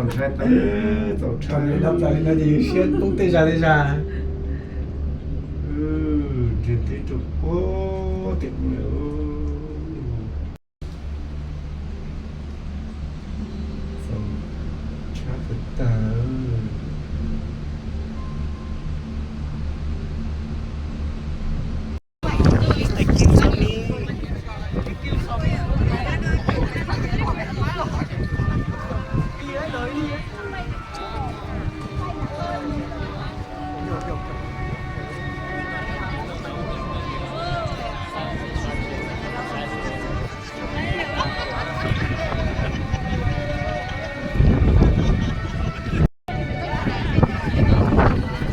Thaum txaus tshaj li no ces yus siab poob tej zag tej zag. Nrhiav teb rau puag tim no. Txaus tshaj tag.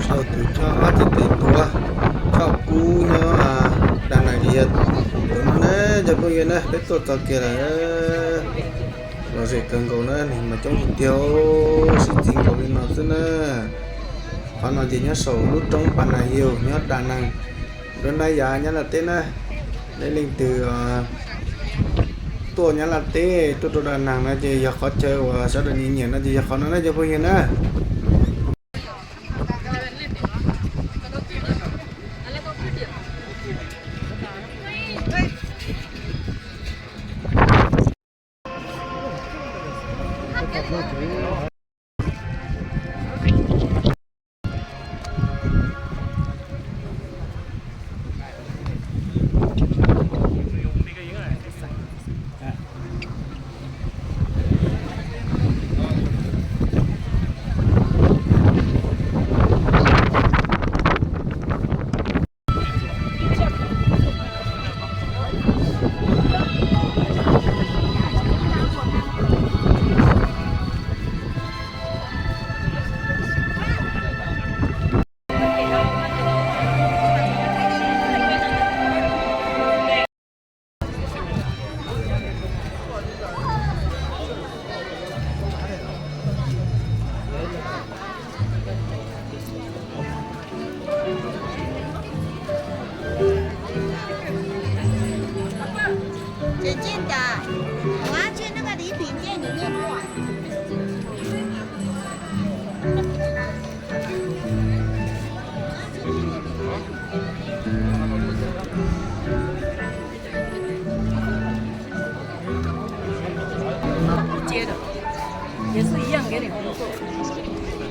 Sau tus choj ob tug tes tuav, choj kub nyob Da Nas ces yog tus no na cov phooj ywg na, peb tuaj txog kiag lawm. Lom zem kawg nkaus na, neeg mas coob tiag tiag, sib txig nkaus li no xwb na. Qhov no ces nyob saum lub roob Pas Nas Yus nyob Da Nas, nruab nrab yav Nyab Laj teb na. Nej leej twg tuaj Nyab Laj teb tuaj rau Da Nas no ces yog qhov chaw uas sawv daws nyiam nyiam no ces yog qhov no na cov phooj ywg na.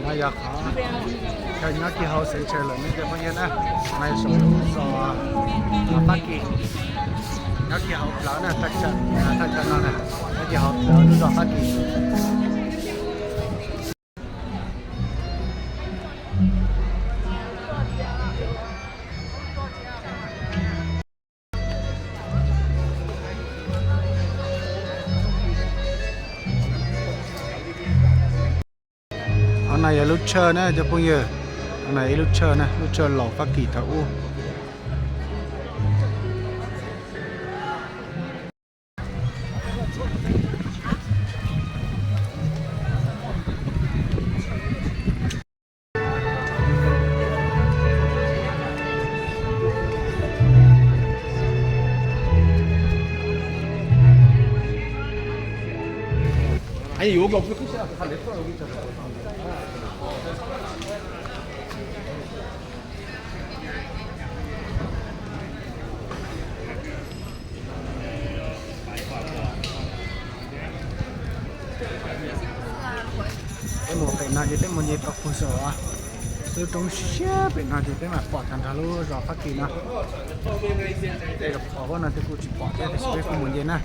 No yog qhov chaw nyob kiag hauv xeev chaw lawm ne cov phooj ywg na. No yog saum lub zos Fab Kis, nyob kiag hauv plawv na, thaj chaw no na, nyob kiag hauv plawv lub zos Fab Kis. Qhov no yog lub tshawj na cov phooj ywg, qhov no ib lub tshawj na, lub tshawj laus Fab Kis thaum ub. Peb mus pem no ces peb mus nce tau pug saum lub roob siab pem no ces peb mam pom tag nrho lub zos Fab Kis no. Tej zaum qhov no twb kuj tsis pom thiab tiam sis peb kuj mus nce na.